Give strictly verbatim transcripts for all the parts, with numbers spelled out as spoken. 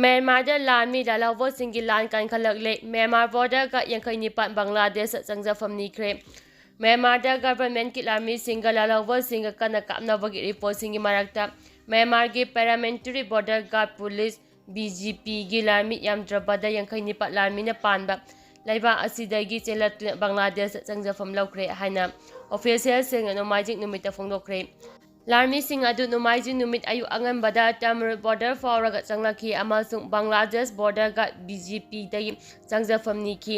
ꯃ꯭ꯌꯥꯟꯃꯥꯔꯗ ꯂꯥꯟꯃꯤ ꯂꯥꯜꯍꯧꯕꯁꯤꯡꯒꯤ ꯂꯥꯟ ꯀꯟꯈꯠꯂꯛꯂꯦ꯫ ꯃ꯭ꯌꯥꯟꯃꯥꯔ ꯕꯣꯔꯗꯔꯒ ꯌꯥꯡꯈꯩ ꯅꯤꯄꯥꯟ ꯕꯪꯒ꯭ꯂꯥꯗꯦꯁꯇ ꯆꯪꯖꯐꯝ ꯅꯤꯈ꯭ꯔꯦ꯫ ꯃ꯭ꯌꯥꯟꯃꯥꯔꯗ ꯒꯚꯔꯟꯃꯦꯟꯠꯀꯤ ꯂꯥꯟꯃꯤꯁꯤꯡꯒ ꯂꯥꯜꯍꯧꯕꯁꯤꯡꯒ ꯀꯟꯅ ꯀꯥꯞꯅꯕꯒꯤ ꯔꯤꯄꯣꯔꯠꯁꯤꯡꯒꯤ ꯃꯔꯛꯇ, ꯃ꯭ꯌꯥꯟꯃꯥꯔꯒꯤ Paramilitary Border Guard Police, B G P ꯒꯤ ꯂꯥꯟꯃꯤ ꯌꯥꯝꯗ꯭ꯔꯕꯗ ꯌꯥꯡꯈꯩ ꯅꯤꯄꯥꯟ ꯂꯥꯟꯃꯤꯅ ꯄꯥꯟꯕ ꯂꯩꯕꯥꯛ ꯑꯁꯤꯗꯒꯤ ꯆꯦꯜꯂꯛꯇꯨꯅ ꯕꯪꯒ꯭ꯂꯥꯗꯦꯁꯇ ꯆꯪꯖꯐꯝ ꯂꯧꯈ꯭ꯔꯦ ꯍꯥꯏꯅ ꯑꯣꯐꯤꯁꯤꯌꯦꯜꯁꯤꯡꯅ ꯅꯣꯡꯃꯥꯏꯖꯤꯡ ꯅꯨꯃꯤꯠꯇ ꯐꯣꯡꯗꯣꯛꯈ꯭ꯔꯦ꯫ ꯂꯥꯟꯃꯤꯁꯤꯡ ꯑꯗꯨ ꯅꯣꯡꯃꯥꯏꯖꯤꯡ ꯅꯨꯃꯤꯠ ꯑꯌꯨꯛ ꯑꯉꯟꯕꯗ ꯇꯥꯃꯤꯜ ꯕꯣꯔꯗꯔ ꯐꯥꯎꯔꯒ ꯆꯪꯂꯛꯈꯤ ꯑꯃꯁꯨꯡ ꯕꯪꯒ꯭ꯂꯥꯗꯦꯁ ꯕꯣꯔꯗꯔꯒ B G P ꯗꯒꯤ ꯆꯪꯖꯐꯝ ꯅꯤꯈꯤ꯫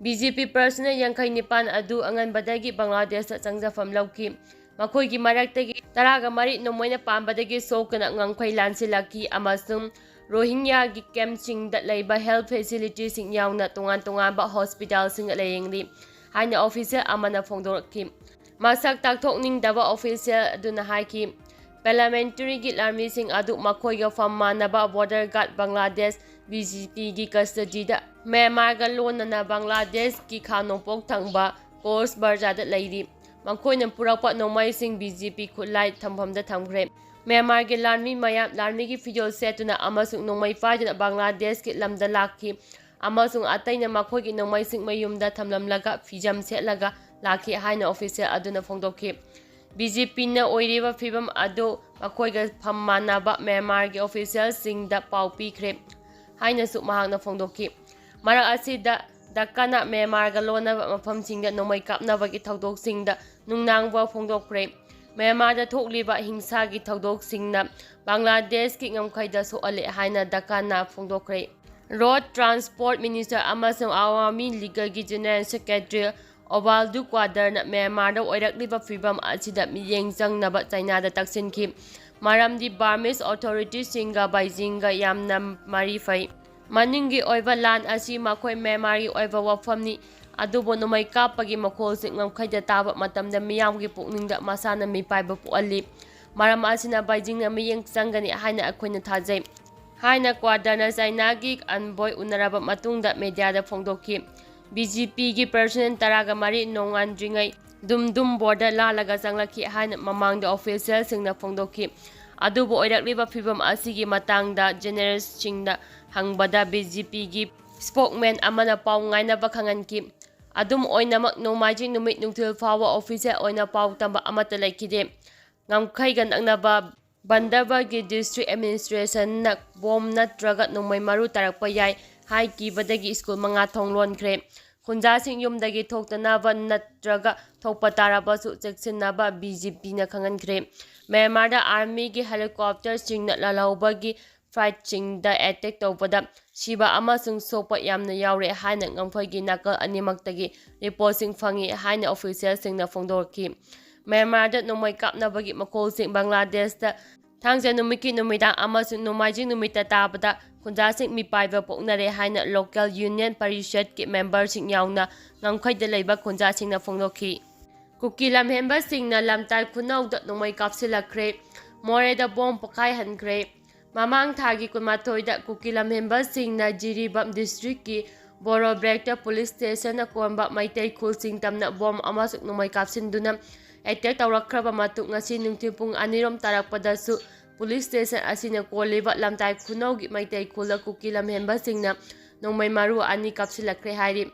B G P personnel ꯌꯥꯡꯈꯩ ꯅꯤꯄꯥꯟ ꯑꯗꯨ ꯑꯉꯟꯕꯗꯒꯤ ꯕꯪꯒ꯭ꯂꯥꯗꯦꯁꯇ ꯆꯪꯖꯐꯝ ꯂꯧꯈꯤ꯫ ꯃꯈꯣꯏꯒꯤ ꯃꯔꯛꯇꯒꯤ ꯇꯔꯥꯒ ꯃꯔꯤ ꯅꯣꯡꯃꯩꯅ ꯄꯥꯟꯕꯗꯒꯤ ꯁꯣꯛꯇꯨꯅ ꯉꯝꯈꯩ ꯂꯥꯟꯁꯤꯜꯂꯛꯈꯤ ꯑꯃꯁꯨꯡ ꯔꯣꯍꯤꯡꯌꯥꯒꯤ ꯀꯦꯝꯞꯁꯤꯡꯗ ꯂꯩꯕ ꯍꯦꯜꯊ ꯐꯦꯁꯤꯂꯤꯇꯤꯁꯤꯡ ꯌꯥꯎꯅ ꯇꯣꯉꯥꯟ ꯇꯣꯉꯥꯟꯕ ꯍꯣꯁꯄꯤꯇꯥꯜꯁꯤꯡꯗ ꯂꯥꯌꯦꯡꯂꯤ ꯍꯥꯏꯅ ꯑꯣꯐꯤꯁꯤꯌꯦꯜ ꯑꯃꯅ ꯐꯣꯡꯗꯣꯔꯛꯈꯤ꯫ ꯃꯁꯛ ꯇꯥꯛꯊꯣꯛꯅꯤꯡꯗꯕ ꯑꯣꯐꯤꯁꯤꯌꯦꯜ ꯑꯗꯨꯅ ꯍꯥꯏꯈꯤ, ꯄꯥꯔꯂꯤꯌꯥꯃꯦꯟꯇꯔꯤꯒꯤ ꯂꯥꯟꯃꯤꯁꯤꯡ ꯑꯗꯨ ꯃꯈꯣꯏꯒ ꯐꯝ ꯃꯥꯟꯅꯕ border guard Bangladesh B G P ꯒꯤ ꯀꯁꯇꯗꯤꯗ ꯃ꯭ꯌꯥꯟꯃꯥꯔꯒ ꯂꯣꯟꯅꯅ ꯕꯪꯒ꯭ꯂꯥꯗꯦꯁꯀꯤ ꯈꯥ ꯅꯣꯡꯄꯣꯛ ꯊꯪꯕ ꯀꯣꯁ ꯕꯖꯥꯔꯗ ꯂꯩꯔꯤ꯫ ꯃꯈꯣꯏꯅ ꯄꯨꯔꯛꯄ ꯅꯣꯡꯃꯩꯁꯤꯡ B G P ꯈꯨꯠꯂꯥꯏ ꯊꯝꯐꯝꯗ ꯊꯝꯈ꯭ꯔꯦ꯫ ꯃ꯭ꯌꯥꯟꯃꯥꯔꯒꯤ ꯂꯥꯟꯃꯤ ꯃꯌꯥꯝ ꯂꯥꯟꯃꯤꯒꯤ ꯐꯤꯖꯣꯜ ꯁꯦꯠꯇꯨꯅ ꯑꯃꯁꯨꯡ ꯅꯣꯡꯃꯩ ꯄꯥꯏꯗꯨꯅ ꯕꯪꯒ꯭ꯂꯥꯗꯦꯁꯀꯤ ꯂꯝꯗ ꯂꯥꯛꯈꯤ ꯑꯃꯁꯨꯡ ꯑꯇꯩꯅ ꯃꯈꯣꯏꯒꯤ ꯅꯣꯡꯃꯩꯁꯤꯡ ꯃꯌꯨꯝꯗ ꯊꯝꯂꯝꯂꯒ ꯐꯤꯖꯝ ꯁꯦꯠꯂꯒ ꯂꯥꯛꯈꯤ ꯍꯥꯏꯅ ꯑꯣꯐꯤꯁꯤꯌꯦꯜ ꯑꯗꯨꯅ ꯐꯣꯡꯗꯣꯛꯈꯤ꯫ B G P ꯅ ꯑꯣꯏꯔꯤꯕ ꯐꯤꯕꯝ ꯑꯗꯨ ꯃꯈꯣꯏꯒ ꯐꯝ ꯃꯥꯟꯅꯕ ꯃ꯭ꯌꯥꯟꯃꯥꯔꯒꯤ ꯑꯣꯐꯤꯁꯤꯌꯦꯜꯁꯤꯡꯗ ꯄꯥꯎ ꯄꯤꯈ꯭ꯔꯦ ꯍꯥꯏꯅꯁꯨ ꯃꯍꯥꯛꯅ ꯐꯣꯡꯗꯣꯛꯈꯤ꯫ ꯃꯔꯛ ꯑꯁꯤꯗ ꯗꯛꯀꯥꯅ ꯃ꯭ꯌꯥꯟꯃꯥꯔꯒ ꯂꯣꯟꯅꯕ ꯃꯐꯝꯁꯤꯡꯗ ꯅꯣꯡꯃꯩ ꯀꯥꯞꯅꯕꯒꯤ ꯊꯧꯗꯣꯛꯁꯤꯡꯗ ꯅꯨꯡꯅꯥꯡꯕ ꯐꯣꯡꯗꯣꯛꯈ꯭ꯔꯦ꯫ ꯃ꯭ꯌꯥꯟꯃꯥꯔꯗ ꯊꯣꯛꯂꯤꯕ ꯍꯤꯡꯁꯥꯒꯤ ꯊꯧꯗꯣꯛꯁꯤꯡꯅ ꯕꯪꯒ꯭ꯂꯥꯗꯦꯁꯀꯤ ꯉꯝꯈꯩꯗ ꯁꯣꯛꯍꯜꯂꯦ ꯍꯥꯏꯅ ꯗꯛꯀꯥꯅ ꯐꯣꯡꯗꯣꯛꯈ꯭ꯔꯦ꯫ ꯔꯣꯗ ꯇ꯭ꯔꯥꯟꯁꯄꯣꯔꯠ ꯃꯤꯅꯤꯁꯇꯔ ꯑꯃꯁꯨꯡ ꯑꯋꯥꯃꯤ ꯂꯤꯒꯒꯤ ꯖꯦꯅꯔꯦꯜ ꯁꯦꯀ꯭ꯔꯦꯇꯔꯤ ꯑꯣꯕꯥꯜꯗꯨ ꯀ꯭ꯋꯥꯗꯔꯅ ꯃ꯭ꯌꯥꯟꯃꯥꯔꯗ ꯑꯣꯏꯔꯛꯂꯤꯕ ꯐꯤꯕꯝ ꯑꯁꯤꯗ ꯃꯤꯠꯌꯦꯡ ꯆꯪꯅꯕ ꯆꯥꯏꯅꯥꯗ ꯇꯛꯁꯤꯟꯈꯤ꯫ ꯃꯔꯝꯗꯤ ꯕꯔꯃꯤꯁ ꯑꯣꯊꯣꯔꯤꯇꯤꯁꯤꯡꯒ ꯕꯩꯖꯤꯡꯒ ꯌꯥꯝꯅ ꯃꯔꯤ ꯐꯩ꯫ ꯃꯅꯨꯡꯒꯤ ꯑꯣꯏꯕ ꯂꯥꯟ ꯑꯁꯤ ꯃꯈꯣꯏ ꯃ꯭ꯌꯥꯟꯃꯥꯔꯒꯤ ꯑꯣꯏꯕ ꯋꯥꯐꯝꯅꯤ, ꯑꯗꯨꯕꯨ ꯅꯣꯡꯃꯩ ꯀꯥꯞꯄꯒꯤ ꯃꯈꯣꯜꯁꯤꯡ ꯉꯝꯈꯩꯗ ꯇꯥꯕ ꯃꯇꯝꯗ ꯃꯤꯌꯥꯝꯒꯤ ꯄꯨꯛꯅꯤꯡꯗ ꯃꯁꯥꯅ ꯃꯤꯄꯥꯏꯕ ꯄꯣꯛꯍꯜꯂꯤ꯫ ꯃꯔꯝ ꯑꯁꯤꯅ ꯕꯩꯖꯤꯡꯅ ꯃꯤꯠꯌꯦꯡ ꯆꯪꯒꯅꯤ ꯍꯥꯏꯅ ꯑꯩꯈꯣꯏꯅ ꯊꯥꯖꯩ ꯍꯥꯏꯅ ꯀ꯭ꯋꯥꯗꯔꯅ ꯆꯥꯏꯅꯥꯒꯤ ꯑꯟꯕꯣꯏ ꯎꯅꯔꯕ ꯃꯇꯨꯡꯗ ꯃꯦꯗꯤꯌꯥꯗ ꯐꯣꯡꯗꯣꯛꯈꯤ꯫ B G P ꯒꯤ personnel ꯇꯔꯥꯒ ꯃꯔꯤ ꯅꯣꯡꯉꯥꯟꯗ꯭ꯔꯤꯉꯩ ꯗꯨꯝꯗꯨꯝ ꯕꯣꯔꯗꯔ ꯂꯥꯜꯂꯒ ꯆꯪꯂꯛꯈꯤ ꯍꯥꯏꯅ ꯃꯃꯥꯡꯗ ꯑꯣꯐꯤꯁꯤꯌꯦꯜꯁꯤꯡꯅ ꯐꯣꯡꯗꯣꯛꯈꯤ꯫ ꯑꯗꯨꯕꯨ ꯑꯣꯏꯔꯛꯂꯤꯕ ꯐꯤꯕꯝ ꯑꯁꯤꯒꯤ ꯃꯇꯥꯡꯗ ꯖꯔꯅꯦꯂꯤꯁꯁꯤꯡꯅ ꯍꯪꯕꯗ ꯕꯤ ꯖꯦ ꯄꯤꯒꯤ ꯁ꯭ꯄꯣꯛꯃꯦꯟ ꯑꯃꯅ ꯄꯥꯎ ꯉꯥꯏꯅꯕ ꯈꯪꯍꯟꯈꯤ꯫ ꯑꯗꯨꯝ ꯑꯣꯏꯅꯃꯛ, ꯅꯣꯡꯃꯥꯏꯖꯤꯡ ꯅꯨꯃꯤꯠ ꯅꯨꯡꯊꯤꯜ ꯐꯥꯎꯕ ꯑꯣꯐꯤꯁꯤꯌꯦꯜ ꯑꯣꯏꯅ ꯄꯥꯎ ꯇꯝꯕ ꯑꯃꯠꯇ ꯂꯩꯈꯤꯗꯦ꯫ ꯉꯝꯈꯩꯒ ꯅꯛꯅꯕ ꯕꯟꯗꯔꯕꯟꯒꯤ ꯗꯤꯁꯇ꯭ꯔꯤꯛ ꯑꯦꯗꯃꯤꯅꯤꯁꯇ꯭ꯔꯦꯁꯟꯅ ꯕꯣꯝ ꯅꯠꯇ꯭ꯔꯒ ꯅꯣꯡꯃꯩ ꯃꯔꯨ ꯇꯥꯔꯛꯄ ꯌꯥꯏ ꯍꯥꯏ ꯀꯤꯕꯗꯒꯤ ꯁ꯭ꯀꯨꯜ ꯃꯉꯥ ꯊꯣꯡ ꯂꯣꯟꯈ꯭ꯔꯦ꯫ ꯈꯨꯟꯖꯥꯁꯤꯡ ꯌꯨꯝꯗꯒꯤ ꯊꯣꯛꯇꯅꯕ ꯅꯠꯇ꯭ꯔꯒ ꯊꯣꯛꯄ ꯇꯥꯔꯕꯁꯨ ꯆꯦꯛꯁꯤꯟꯅꯕ ꯕꯤ ꯖꯦ ꯄꯤꯅ ꯈꯪꯍꯟꯈ꯭ꯔꯦ꯫ ꯃ꯭ꯌꯥꯟꯃꯥꯔꯗ ꯑꯥꯔꯃꯤꯒꯤ ꯍꯦꯂꯤꯀꯣꯞꯇꯔꯁꯤꯡꯅ ꯂꯥꯜꯍꯧꯕꯒꯤ ꯐ꯭ꯂꯥꯏꯠꯁꯤꯡꯗ ꯑꯦꯇꯦꯛ ꯇꯧꯕꯗ ꯁꯤꯕ ꯑꯃꯁꯨꯡ ꯁꯣꯛꯄ ꯌꯥꯝꯅ ꯌꯥꯎꯔꯦ ꯍꯥꯏꯅ ꯉꯝꯈꯩꯒꯤ ꯅꯥꯀꯜ ꯑꯅꯤꯃꯛꯇꯒꯤ ꯔꯤꯄꯣꯔꯠꯁꯤꯡ ꯐꯪꯏ ꯍꯥꯏꯅ ꯑꯣꯐꯤꯁꯤꯌꯦꯜꯁꯤꯡꯅ ꯐꯣꯡꯗꯣꯔꯛꯈꯤ꯫ ꯃ꯭ꯌꯥꯟꯃꯥꯔꯗ ꯅꯣꯡꯃꯩ ꯀꯥꯞꯅꯕꯒꯤ ꯃꯈꯣꯜꯁꯤꯡ ꯕꯪꯒ꯭ꯂꯥꯗꯦꯁꯇ ꯊꯥꯡꯖ ꯅꯨꯃꯤꯠꯀꯤ ꯅꯨꯃꯤꯗꯥꯡ ꯑꯃꯁꯨꯡ ꯅꯣꯡꯃꯥꯏꯖꯤꯡ ꯅꯨꯃꯤꯠꯇ ꯇꯥꯕꯗ ꯈꯨꯟꯖꯥꯁꯤꯡ ꯃꯤꯄꯥꯏꯕ ꯄꯣꯛꯅꯔꯦ ꯍꯥꯏꯅ ꯂꯣꯀꯦꯜ ꯌꯨꯅꯤꯌꯟ ꯄꯔꯤꯁꯠꯀꯤ ꯃꯦꯝꯕꯔꯁꯤꯡ ꯌꯥꯎꯅ ꯉꯝꯈꯩꯗ ꯂꯩꯕ ꯈꯨꯟꯖꯥꯁꯤꯡꯅ ꯐꯣꯡꯗꯣꯛꯈꯤ꯫ ꯀꯨꯀꯤ ꯂꯝꯍꯦꯟꯕꯁꯤꯡꯅ ꯂꯝꯇꯥꯏ ꯈꯨꯅꯧꯗ ꯅꯣꯡꯃꯩ ꯀꯥꯞꯁꯤꯜꯂꯛꯈ꯭ꯔꯦ꯫ ꯃꯣꯔꯦꯗ ꯕꯣꯝ ꯄꯣꯈꯥꯏꯍꯟꯈ꯭ꯔꯦ꯫ ꯃꯃꯥꯡ ꯊꯥꯒꯤ ꯀꯨꯟꯃꯥꯊꯣꯏꯗ ꯀꯨꯀꯤ ꯂꯝꯍꯦꯟꯕꯁꯤꯡꯅ ꯖꯤꯔꯤꯕꯥꯝ ꯗꯤꯁꯇ꯭ꯔꯤꯛꯀꯤ ꯕꯣꯔꯣꯕꯦꯛꯇ ꯄꯨꯂꯤꯁ ꯁ꯭ꯇꯦꯁꯟꯅ ꯀꯣꯟꯕ ꯃꯩꯇꯩ ꯈꯨꯜꯁꯤꯡ ꯇꯝꯅ ꯕꯣꯝ ꯑꯃꯁꯨꯡ ꯅꯣꯡꯃꯩ ꯀꯥꯞꯁꯤꯟꯗꯨꯅ ꯑꯦꯇꯦꯛ ꯇꯧꯔꯛꯈ꯭ꯔꯕ ꯃꯇꯨꯡ, ꯉꯁꯤ ꯅꯨꯡꯊꯤꯜ ꯄꯨꯡ ꯑꯅꯤꯔꯣꯝ ꯇꯥꯔꯛꯄꯗꯁꯨ ꯄꯨꯂꯤꯁ ꯁ꯭ꯇꯦꯁꯟ ꯑꯁꯤꯅ ꯀꯣꯜꯂꯤꯕ ꯂꯝꯇꯥꯏ ꯈꯨꯅꯧꯒꯤ ꯃꯩꯇꯩ ꯈꯨꯜꯗ ꯀꯨꯀꯤ ꯂꯝꯍꯦꯟꯕꯁꯤꯡꯅ ꯅꯣꯡꯃꯩ ꯃꯔꯨ ꯑꯅꯤ ꯀꯥꯞꯁꯤꯜꯂꯛꯈ꯭ꯔꯦ ꯍꯥꯏꯔꯤ꯫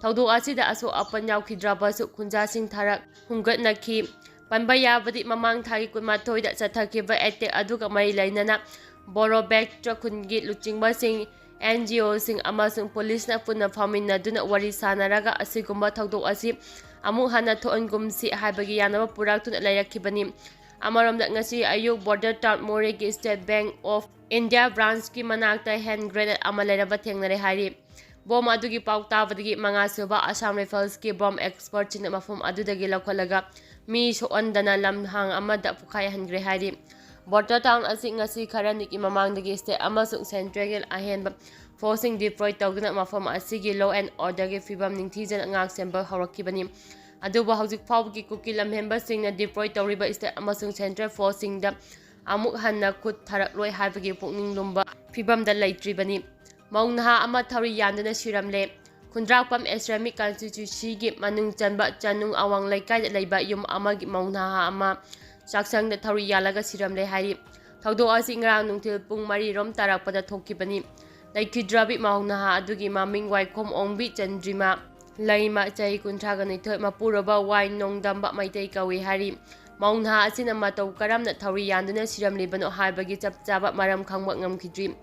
ꯊꯧꯗꯣꯛ ꯑꯁꯤꯗ ꯑꯁꯣꯛ ꯑꯄꯟ ꯌꯥꯎꯈꯤꯗ꯭ꯔꯕꯁꯨ, ꯈꯨꯟꯖꯥꯁꯤꯡ ꯊꯔꯛ ꯍꯨꯝꯒꯠꯅꯈꯤ꯫ ꯄꯟꯕ ꯌꯥꯕꯗꯤ, ꯃꯃꯥꯡ ꯊꯥꯒꯤ ꯀꯨꯟꯃꯥꯊꯣꯏꯗ ꯆꯠꯊꯈꯤꯕ ꯑꯦꯇꯦꯛ ꯑꯗꯨꯒ ꯃꯔꯤ ꯂꯩꯅꯅ ꯕꯣꯔꯣꯕꯦꯛꯇ ꯈꯨꯟꯒꯤ ꯂꯨꯆꯤꯡꯕꯁꯤꯡ, ꯑꯦꯟ ꯖꯤ ꯑꯣꯁꯤꯡ ꯑꯃꯁꯨꯡ ꯄꯨꯂꯤꯁꯅ ꯄꯨꯟꯅ ꯐꯝꯃꯤꯟꯅꯗꯨꯅ ꯋꯥꯔꯤ ꯁꯥꯅꯔꯒ ꯑꯁꯤꯒꯨꯝꯕ ꯊꯧꯗꯣꯛ ꯑꯁꯤ ꯑꯃꯨꯛ ꯍꯟꯅ ꯊꯣꯛꯍꯟꯒꯨꯝꯁꯤ ꯍꯥꯏꯕꯒꯤ ꯌꯥꯅꯕ ꯄꯨꯔꯛꯇꯨꯅ ꯂꯩꯔꯛꯈꯤꯕꯅꯤ꯫ ꯑꯃꯔꯣꯝꯗ, ꯉꯁꯤ ꯑꯌꯨꯛ ꯕꯣꯔꯗꯔ ꯇꯥꯎꯟ ꯃꯣꯔꯦꯒꯤ ꯁ꯭ꯇꯦꯠ ꯕꯦꯡꯛ ꯑꯣꯐ ꯏꯟꯗꯤꯌꯥ ꯕ꯭ꯔꯥꯟꯁꯀꯤ ꯃꯅꯥꯛꯇ ꯍꯦꯟ ꯒ꯭ꯔꯦꯅꯦꯗ ꯑꯃ ꯂꯩꯔꯝꯕ ꯊꯦꯡꯅꯔꯦ ꯍꯥꯏꯔꯤ꯫ ꯕꯣꯝ ꯑꯗꯨꯒꯤ ꯄꯥꯎ ꯇꯥꯕꯗꯒꯤ ꯃꯉꯥꯁꯨꯕ ꯑꯁꯥꯝ ꯔꯥꯏꯐꯜꯁꯀꯤ ꯕꯣꯝ ꯑꯦꯛꯁꯄꯔꯠꯁꯤꯡꯅ ꯃꯐꯝ ꯑꯗꯨꯗꯒꯤ ꯂꯧꯈꯠꯂꯒ ꯃꯤ ꯁꯣꯛꯍꯟꯗꯅ ꯂꯝꯍꯥꯡ ꯑꯃꯗ ꯄꯣꯈꯥꯏꯍꯟꯈ꯭ꯔꯦ ꯍꯥꯏꯔꯤ꯫ ꯕꯣꯔꯗꯔ ꯇꯥꯎꯟ ꯑꯁꯤ ꯉꯁꯤ ꯈꯔꯅꯤꯒꯤ ꯃꯃꯥꯡꯗꯒꯤ ꯁ꯭ꯇꯦꯠ ꯑꯃꯁꯨꯡ ꯁꯦꯟꯇ꯭ꯔꯦꯜꯒꯤ ꯑꯍꯦꯟꯕ ꯐꯣꯔꯁꯁꯤꯡ ꯗꯤꯄ꯭ꯂꯣꯏ ꯇꯧꯗꯨꯅ ꯃꯐꯝ ꯑꯁꯤꯒꯤ ꯂꯣ ꯑꯦꯟ ꯑꯣꯔꯗꯔꯒꯤ ꯐꯤꯕꯝ ꯅꯤꯡꯊꯤꯖꯅ ꯉꯥꯛ ꯁꯦꯟꯕ ꯍꯧꯔꯛꯈꯤꯕꯅꯤ꯫ ꯑꯗꯨꯕꯨ ꯍꯧꯖꯤꯛ ꯐꯥꯎꯕꯒꯤ ꯀꯨꯀꯤ ꯂꯝꯍꯦꯟꯕꯁꯤꯡꯅ ꯗꯤꯄ꯭ꯂꯣꯏ ꯇꯧꯔꯤꯕ ꯁ꯭ꯇꯦꯠ ꯑꯃꯁꯨꯡ ꯁꯦꯟꯇ꯭ꯔꯦꯜ ꯐꯣꯔꯁꯁꯤꯡꯗ ꯑꯃꯨꯛ ꯍꯟꯅ ꯈꯨꯠ ꯊꯥꯔꯛꯂꯣꯏ ꯍꯥꯏꯕꯒꯤ ꯄꯨꯛꯅꯤꯡ ꯂꯨꯝꯕ ꯐꯤꯕꯝꯗ ꯂꯩꯇ꯭ꯔꯤꯕꯅꯤ꯫ ꯃꯧ ꯅꯍꯥ ꯑꯃ ꯊꯧꯔꯤ ꯌꯥꯟꯗꯨꯅ ꯁꯤꯔꯝꯂꯦ꯫ ꯈꯨꯟꯗ꯭ꯔꯥꯛꯄꯝ ꯑꯦꯁꯂꯥꯃꯤꯛ ꯀꯟꯁꯇꯤꯇ꯭ꯌꯨꯟꯁꯤꯒꯤ ꯃꯅꯨꯡ ꯆꯟꯕ ꯆꯅꯨꯡ ꯑꯋꯥꯡ ꯂꯩꯀꯥꯏꯗ ꯂꯩꯕ ꯌꯨꯝ ꯑꯃꯒꯤ ꯃꯧ ꯅꯍꯥ ꯑꯃ ꯆꯥꯛꯁꯪꯗ ꯊꯧꯔꯤ ꯌꯥꯜꯂꯒ ꯁꯤꯔꯝꯂꯦ ꯍꯥꯏꯔꯤ꯫ ꯊꯧꯗꯣꯛ ꯑꯁꯤ ꯉꯔꯥꯡ ꯅꯨꯡꯊꯤꯜ ꯄꯨꯡ ꯃꯔꯤ ꯔꯣꯝ ꯇꯥꯔꯛꯄꯗ ꯊꯣꯛꯈꯤꯕꯅꯤ꯫ ꯂꯩꯈꯤꯗ꯭ꯔꯕꯤ ꯃꯧ ꯅꯍꯥ ꯑꯗꯨꯒꯤ ꯃꯃꯤꯡ ꯋꯥꯏꯈꯣꯝ ꯑꯣꯡꯕꯤ ꯆꯟꯗ꯭ꯔꯤꯃꯥ, ꯂꯩꯃ, ꯆꯍꯤ ꯀꯨꯟꯊ꯭ꯔꯥꯒ ꯅꯤꯊꯣꯏ, ꯃꯄꯨꯔꯣꯏꯕ ꯋꯥꯏ ꯅꯣꯡꯗꯝꯕ ꯃꯩꯇꯩ ꯀꯧꯏ ꯍꯥꯏꯔꯤ꯫ ꯃꯧ ꯅꯍꯥ ꯑꯁꯤꯅ ꯃꯇꯧ ꯀꯔꯝꯅ ꯊꯧꯔꯤ ꯌꯥꯟꯗꯨꯅ ꯁꯤꯔꯝꯂꯤꯕꯅꯣ ꯍꯥꯏꯕꯒꯤ ꯆꯞ ꯆꯥꯕ ꯃꯔꯝ ꯈꯪꯕ ꯉꯝꯈꯤꯗ꯭ꯔꯤ꯫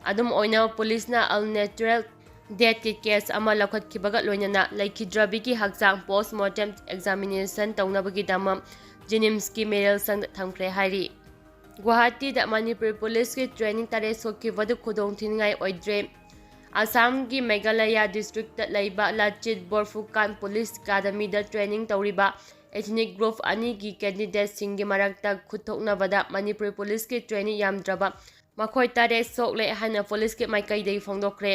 ꯑꯗꯨꯝ ꯑꯣꯏꯅ, ꯄꯨꯂꯤꯁꯅ unnatural deathꯀꯤ case ꯑꯃ ꯂꯧꯈꯠꯈꯤꯕꯒ ꯂꯣꯏꯅꯅ ꯂꯩꯈꯤꯗ꯭ꯔꯕꯤꯒꯤ ꯍꯛꯆꯥꯡ post mortem examination ꯇꯧꯅꯕꯒꯤꯗꯃꯛ JNIMSꯀꯤ ꯃꯤꯔꯦꯜ ꯁꯪꯗ ꯊꯝꯈ꯭ꯔꯦ ꯍꯥꯏꯔꯤ꯫ ꯒꯨꯋꯥꯍꯥꯇꯤꯗ ꯃꯅꯤꯄꯨꯔ ꯄꯨꯂꯤꯁꯀꯤ training ꯇꯔꯦꯠ ꯁꯣꯛꯈꯤꯕꯗꯨ ꯈꯨꯗꯣꯡ ꯊꯤꯅꯤꯡꯉꯥꯏ ꯑꯣꯏꯗ꯭ꯔꯦ꯫ ꯑꯁꯥꯝꯒꯤ ꯃꯦꯘꯥꯂꯌꯥ districtꯇ ꯂꯩꯕ ꯂꯆꯤꯠ ꯕꯣꯔꯐꯨꯀꯥꯟ ꯄꯨꯂꯤꯁ ꯑꯦꯀꯥꯗꯃꯤꯗ training ꯇꯧꯔꯤꯕ ethnic group ꯑꯅꯤꯒꯤ candidateꯁꯤꯡꯒꯤ ꯃꯔꯛꯇ ꯈꯨꯠꯊꯣꯛꯅꯕꯗ ꯃꯅꯤꯄꯨꯔ ꯄꯨꯂꯤꯁꯀꯤ trainee ꯌꯥꯝꯗ꯭ꯔꯕ ꯃꯈꯣꯏ ꯇꯔꯦꯠ ꯁꯣꯛꯂꯦ ꯍꯥꯏꯅ ꯄꯨꯂꯤꯁꯀꯤ ꯃꯥꯏꯀꯩꯗꯒꯤ ꯐꯣꯡꯗꯣꯛꯈ꯭ꯔꯦ꯫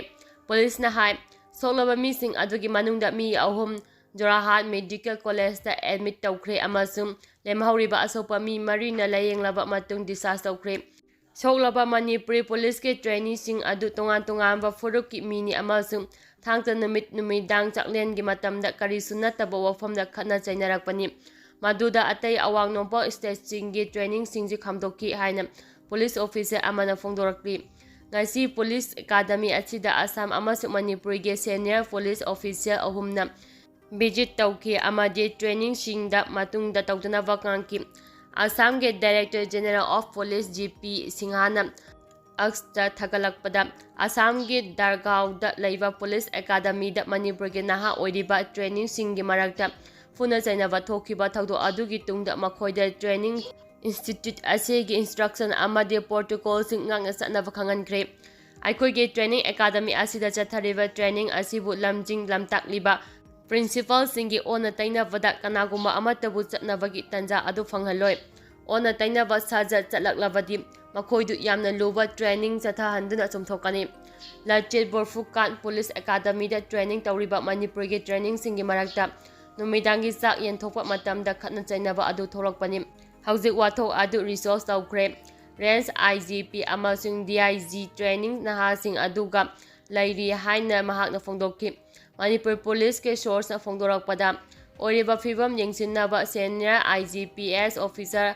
ꯄꯨꯂꯤꯁꯅ ꯍꯥꯏ, ꯁꯣꯛꯂꯕ ꯃꯤꯁꯤꯡ ꯑꯗꯨꯒꯤ ꯃꯅꯨꯡꯗ ꯃꯤ ꯑꯍꯨꯝ ꯖꯣꯔꯍꯥꯠ medical collegeꯇ admit ꯇꯧꯈ꯭ꯔꯦ ꯑꯃꯁꯨꯡ ꯂꯦꯝꯍꯧꯔꯤꯕ ꯑꯁꯣꯛꯄ ꯃꯤ ꯃꯔꯤꯅ ꯂꯥꯌꯦꯡꯂꯕ ꯃꯇꯨꯡ discharge ꯇꯧꯈ꯭ꯔꯦ꯫ ꯁꯣꯛꯂꯕ ꯃꯅꯤꯄꯨꯔꯤ ꯄꯨꯂꯤꯁꯀꯤ traineeꯁꯤꯡ ꯑꯗꯨ ꯇꯣꯉꯥꯟ ꯇꯣꯉꯥꯟꯕ ꯐꯨꯔꯨꯞꯀꯤ ꯃꯤꯅꯤ ꯑꯃꯁꯨꯡ ꯊꯥꯡꯖ ꯅꯨꯃꯤꯠ ꯅꯨꯃꯤꯗꯥꯡ ꯆꯥꯛꯂꯦꯟꯒꯤ ꯃꯇꯝꯗ ꯀꯔꯤꯁꯨ ꯅꯠꯇꯕ ꯋꯥꯐꯝꯗ ꯈꯠꯅ ꯆꯩꯅꯔꯛꯄꯅꯤ꯫ ꯃꯗꯨꯗ ꯑꯇꯩ ꯑꯋꯥꯡ ꯅꯣꯡꯄꯣꯛ stateꯁꯤꯡꯒꯤ trainingꯁꯤꯡꯁꯨ ꯈꯥꯝꯗꯣꯛꯈꯤ ꯍꯥꯏꯅ ꯄꯨꯂꯤꯁ officer ꯑꯃꯅ ꯐꯣꯡꯗꯣꯔꯛꯂꯤ꯫ ꯉꯁꯤ ꯄꯨꯂꯤꯁ ꯑꯦꯀꯥꯗꯃꯤ ꯑꯁꯤꯗ ꯑꯁꯥꯝ ꯑꯃꯁꯨꯡ ꯃꯅꯤꯄꯨꯔꯒꯤ senior ꯄꯨꯂꯤꯁ officer ꯑꯍꯨꯝꯅ visit ꯇꯧꯈꯤ ꯑꯃꯗꯤ trainingꯁꯤꯡꯗ ꯃꯇꯨꯡꯗ ꯇꯧꯗꯅꯕ ꯉꯥꯡꯈꯤ꯫ ꯑꯁꯥꯝꯒꯤ Director General of Police G P ꯁꯤꯡꯍꯥꯅ Xꯇ ꯊꯥꯒꯠꯂꯛꯄꯗ, ꯑꯁꯥꯝꯒꯤ ꯗꯥꯔꯒꯥꯎꯗ ꯂꯩꯕ ꯄꯨꯂꯤꯁ ꯑꯦꯀꯥꯗꯃꯤꯗ ꯃꯅꯤꯄꯨꯔꯒꯤ ꯅꯍꯥ ꯑꯣꯏꯔꯤꯕ traineeꯁꯤꯡꯒꯤ ꯃꯔꯛꯇ ꯐꯨꯅ ꯆꯩꯅꯕ ꯊꯣꯛꯈꯤꯕ ꯊꯧꯗꯣꯛ ꯑꯗꯨꯒꯤ ꯇꯨꯡꯗ ꯃꯈꯣꯏꯗ training institute ꯑꯁꯤꯒꯤ instruction ꯑꯃꯗꯤ protocolꯁꯤꯡ ꯉꯥꯛꯅ ꯆꯠꯅꯕ ꯈꯪꯍꯟꯈ꯭ꯔꯦ꯫ ꯑꯩꯈꯣꯏꯒꯤ training academy ꯑꯁꯤꯗ ꯆꯠꯊꯔꯤꯕ training ꯑꯁꯤꯕꯨ ꯂꯝꯖꯤꯡ ꯂꯝꯇꯥꯛꯂꯤꯕ principalꯁꯤꯡꯒꯤ ꯑꯣꯟꯅ ꯇꯩꯅꯕꯗ ꯀꯅꯥꯒꯨꯝꯕ ꯑꯃꯠꯇꯕꯨ ꯆꯠꯅꯕꯒꯤ ꯇꯥꯟꯖꯥ ꯑꯗꯨ ꯐꯪꯍꯜꯂꯣꯏ꯫ ꯑꯣꯟꯅ ꯇꯩꯅꯕ ꯁꯥꯖꯠ ꯆꯠꯂꯛꯂꯕꯗꯤ ꯃꯈꯣꯏꯗꯨ ꯌꯥꯝꯅ ꯂꯨꯕ training ꯆꯠꯊꯍꯟꯗꯨꯅ ꯆꯨꯝꯊꯣꯛꯀꯅꯤ꯫ ꯂꯆꯤꯠ ꯕꯣꯔꯐꯨꯀꯥꯟ ꯄꯨꯂꯤꯁ ꯑꯦꯀꯥꯗꯃꯤꯗ training ꯇꯧꯔꯤꯕ ꯃꯅꯤꯄꯨꯔꯒꯤ trainingꯁꯤꯡꯒꯤ ꯃꯔꯛꯇ ꯅꯨꯃꯤꯗꯥꯡꯒꯤ ꯆꯥꯛ ꯌꯦꯟꯊꯣꯛꯄ ꯃꯇꯝꯗ ꯈꯠꯅ ꯆꯩꯅꯕ ꯑꯗꯨ ꯊꯣꯛꯂꯛꯄꯅꯤ꯫ ꯍꯧꯖꯤꯛ ꯋꯥꯊꯣꯛ ꯑꯗꯨ resolve ꯇꯧꯈ꯭ꯔꯦ꯫ Range I G P ꯑꯃꯁꯨꯡ D I G training ꯅꯍꯥꯁꯤꯡ ꯑꯗꯨꯒ ꯂꯩꯔꯤ ꯍꯥꯏꯅ ꯃꯍꯥꯛꯅ ꯐꯣꯡꯗꯣꯛꯈꯤ꯫ ꯃꯅꯤꯄꯨꯔ ꯄꯨꯂꯤꯁꯀꯤ sourceꯅ ꯐꯣꯡꯗꯣꯔꯛꯄꯗ, ꯑꯣꯏꯔꯤꯕ ꯐꯤꯕꯝ ꯌꯦꯡꯁꯤꯟꯅꯕ senior I G P S officer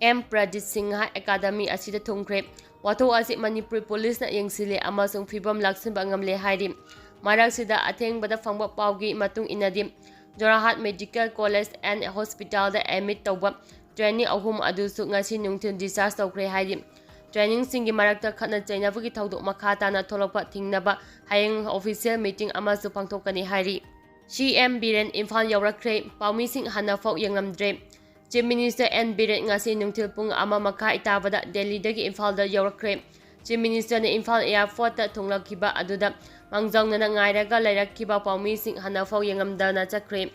M Pradip Singha academy ꯑꯁꯤꯗ ꯊꯨꯡꯈ꯭ꯔꯦ꯫ ꯋꯥꯊꯣꯛ ꯑꯁꯤ ꯃꯅꯤꯄꯨꯔ ꯄꯨꯂꯤꯁꯅ ꯌꯦꯡꯁꯤꯜꯂꯤ ꯑꯃꯁꯨꯡ ꯐꯤꯕꯝ ꯂꯥꯛꯁꯤꯟꯕ ꯉꯝꯂꯦ ꯍꯥꯏꯔꯤ꯫ ꯃꯔꯛꯁꯤꯗ ꯑꯊꯦꯡꯕꯗ ꯐꯪꯕ ꯄꯥꯎꯒꯤ ꯃꯇꯨꯡ ꯏꯟꯅꯗꯤ, Jorhat Medical College and Hospitalꯗ admit ꯇꯧꯕ trainee ꯑꯍꯨꯝ ꯑꯗꯨꯁꯨ ꯉꯁꯤ ꯅꯨꯡꯊꯤꯜ discharge ꯇꯧꯈ꯭ꯔꯦ ꯍꯥꯏꯔꯤ꯫ Traineeꯁꯤꯡꯒꯤ ꯃꯔꯛꯇ ꯈꯠꯅ ꯆꯩꯅꯕꯒꯤ ꯊꯧꯗꯣꯛ ꯃꯈꯥ ꯇꯥꯅ ꯊꯣꯛꯂꯛꯄ ꯊꯤꯡꯅꯕ ꯍꯌꯦꯡ official meeting ꯑꯃꯁꯨ ꯄꯥꯡꯊꯣꯛꯀꯅꯤ ꯍꯥꯏꯔꯤ꯫ C M Biren Imphal ꯌꯧꯔꯛꯈ꯭ꯔꯦ꯫ ꯄꯥꯎꯃꯤꯁꯤꯡ ꯍꯟꯅꯐꯥꯎ ꯌꯦꯡꯂꯝꯗ꯭ꯔꯦ꯫ Chief Minister N Biren ꯉꯁꯤ ꯅꯨꯡꯊꯤꯜ ꯄꯨꯡ ꯑꯃ ꯃꯈꯥꯏ ꯇꯥꯕꯗ ꯗꯦꯜꯂꯤꯗꯒꯤ ꯏꯝꯐꯥꯜꯗ ꯌꯧꯔꯛꯈ꯭ꯔꯦ꯫ Chief Ministerꯅ ꯏꯝꯐꯥꯜ airportꯇ ꯊꯨꯡꯂꯛꯈꯤꯕ ꯑꯗꯨꯗ ꯃꯥꯡꯖꯧꯅꯅ ꯉꯥꯏꯔꯒ ꯂꯩꯔꯛꯈꯤꯕ ꯄꯥꯎꯃꯤꯁꯤꯡ ꯍꯟꯅꯐꯥꯎ ꯌꯦꯡꯉꯝꯗꯅ ꯆꯠꯈ꯭ꯔꯦ꯫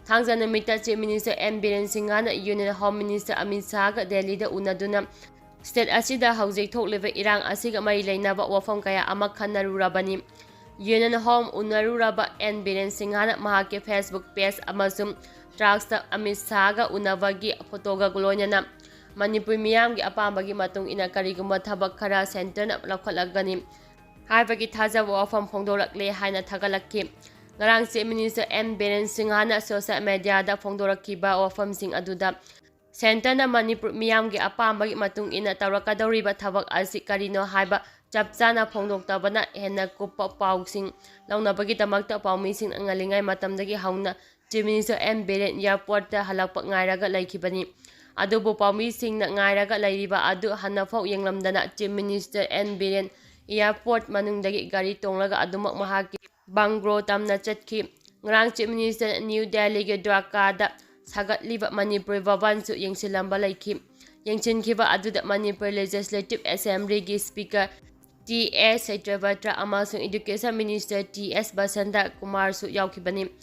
ꯊꯥꯡꯖ ꯅꯨꯃꯤꯠꯇ Chief Minister N ꯕꯤꯔꯦꯟ ꯁꯤꯡꯍꯅ Union Home Minister ꯑꯃꯤꯠ ꯁꯥꯍꯒ ꯗꯦꯜꯂꯤꯗ ꯎꯅꯗꯨꯅ state ꯑꯁꯤꯗ ꯍꯧꯖꯤꯛ ꯊꯣꯛꯂꯤꯕ ꯏꯔꯥꯡ ꯑꯁꯤꯒ ꯃꯔꯤ ꯂꯩꯅꯕ ꯋꯥꯐꯝ ꯀꯌꯥ ꯑꯃ ꯈꯟꯅꯔꯨꯔꯕꯅꯤ꯫ Union Home ꯎꯅꯔꯨꯔꯕ N ꯕꯤꯔꯦꯟ ꯁꯤꯡꯍꯅ ꯃꯍꯥꯛꯀꯤ Facebook page ꯑꯃꯁꯨꯡ Truckꯇ ꯑꯃꯤꯠ ꯁꯥꯍꯒ ꯎꯅꯕꯒꯤ photoꯒ ꯂꯣꯏꯅꯅ ꯃꯅꯤꯄꯨꯔ ꯃꯤꯌꯥꯝꯒꯤ ꯑꯄꯥꯝꯕꯒꯤ ꯃꯇꯨꯡ ꯏꯟꯅ ꯀꯔꯤꯒꯨꯝꯕ ꯊꯕꯛ ꯈꯔ centreꯅ ꯂꯧꯈꯠꯂꯛꯀꯅꯤ ꯍꯥꯏꯕꯒꯤ ꯊꯥꯖꯕ ꯋꯥꯐꯝ ꯐꯣꯡꯗꯣꯔꯛꯂꯦ ꯍꯥꯏꯅ ꯊꯥꯒꯠꯂꯛꯈꯤ꯫ ꯉꯔꯥꯡ Chief Minister N ꯕꯤꯔꯦꯟ ꯁꯤꯡꯍꯅ social mediaꯗ ꯐꯣꯡꯗꯣꯔꯛꯈꯤꯕ ꯋꯥꯐꯝꯁꯤꯡ ꯑꯗꯨꯗ centreꯅ ꯃꯅꯤꯄꯨꯔ ꯃꯤꯌꯥꯝꯒꯤ ꯑꯄꯥꯝꯕꯒꯤ ꯃꯇꯨꯡ ꯏꯟꯅ ꯇꯧꯔꯛꯀꯗꯧꯔꯤꯕ ꯊꯕꯛ ꯑꯁꯤ ꯀꯔꯤꯅꯣ ꯍꯥꯏꯕ ꯆꯞ ꯆꯥꯅ ꯐꯣꯡꯗꯣꯛꯇꯕꯅ ꯍꯦꯟꯅ ꯀꯨꯞꯄ ꯄꯥꯎꯁꯤꯡ ꯂꯧꯅꯕꯒꯤꯗꯃꯛꯇ ꯄꯥꯎꯃꯤꯁꯤꯡꯅ ꯉꯜꯂꯤꯉꯩ ꯃꯇꯝꯗꯒꯤ ꯍꯧꯅ Chief Minister N ꯕꯤꯔꯦꯟ airportꯇ ꯍꯜꯂꯛꯄ ꯉꯥꯏꯔꯒ ꯂꯩꯈꯤꯕꯅꯤ꯫ ꯑꯗꯨꯕꯨ ꯄꯥꯎꯃꯤꯁꯤꯡꯅ ꯉꯥꯏꯔꯒ ꯂꯩꯔꯤꯕ ꯑꯗꯨ ꯍꯟꯅꯐꯥꯎ ꯌꯦꯡꯂꯝꯗꯅ Chief Minister N Biren airport ꯃꯅꯨꯡꯗꯒꯤ ꯒꯥꯔꯤ ꯇꯣꯡꯂꯒ ꯑꯗꯨꯃꯛ ꯃꯍꯥꯛꯀꯤ bungalow ꯇꯝꯅ ꯆꯠꯈꯤ꯫ ꯉꯔꯥꯡ Chief Minister New Delhiꯒꯤ ꯗ꯭ꯋꯥꯔꯀꯥꯗ ꯁꯥꯒꯠꯂꯤꯕ ꯃꯅꯤꯄꯨꯔ ꯚꯕꯟꯁꯨ ꯌꯦꯡꯁꯤꯜꯂꯝꯕ ꯂꯩꯈꯤ꯫ ꯌꯦꯡꯁꯤꯟꯈꯤꯕ ꯑꯗꯨꯗ Manipur Legislative Assemblyꯒꯤ Speaker T S ꯁꯇ꯭ꯌꯕ꯭ꯔꯇ ꯑꯃꯁꯨꯡ Education Minister T S Basanta ꯀꯨꯃꯥꯔꯁꯨ ꯌꯥꯎꯈꯤꯕꯅꯤ꯫